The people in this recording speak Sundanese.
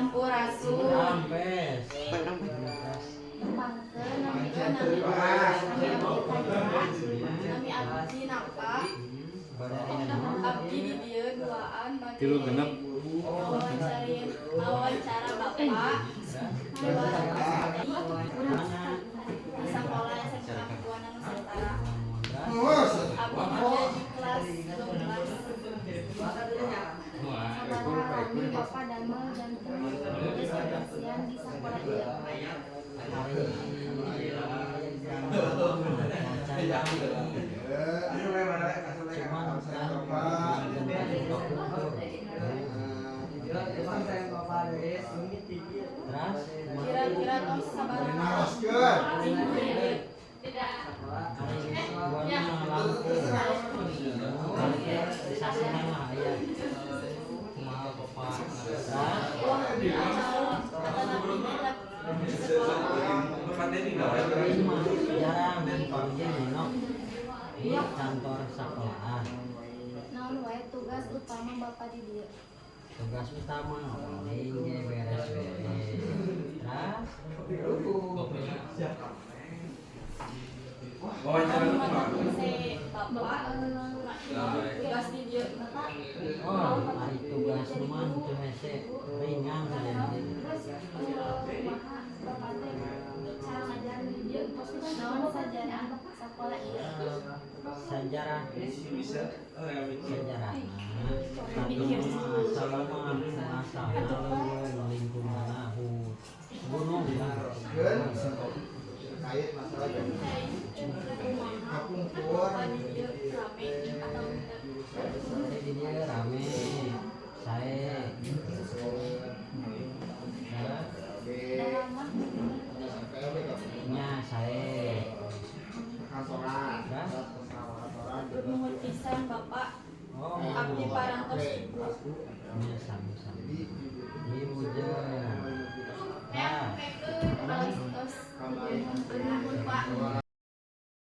Sampurasun. Rampes. Tepangkeun, nami nami nami abdi Kajra. Nami abdi Napa. Abdi di dieu duaan bade Tilu genep. Wawancarin wawancara Bapak. Di sekolah SMK Buana Nusantara. Abdi kerja di kelas 12. Sabaraha lami Bapak damel janten petugas kebersihan di sakola ieu? Ari can lami. Cuman kan kapungkur. Terus? Kira-kira tos sabaraha minggu di dieu? Ari buana langkung. Sasana mah aya. Kumaha, Bapak? Terus? Atanapi nginep di sekolah? Ini mah jarang dipanggil nginep di kantor sekolahan. Naon wae tugas utama Bapak di dieu? Tugas utama paling ge beres-beres. Terus? Wawancara lu kumaha? Se Bapak tugas di dieu. Bapak Oh, ari tugas mah teu hese, ringan saja. Terus kumaha Bapak teh cara ngajar di dieu? Naon sajarah sakola ieu? Sejarah, sejarah asal mah asalna leuweung lingkungan gunung lah. Terkait masalah Kumaha kapungkur. Bapak di dieu rame atau henteu? Jadi di dieu rame, sae. Terus? Dalam Nya, sae. Kantoran. Terus? Nuhun pisan, Bapak. Oh. Abdi parantos ibu. Nya, sami-sami. Wilujeng. Nah. Tos, nuhun, Pak.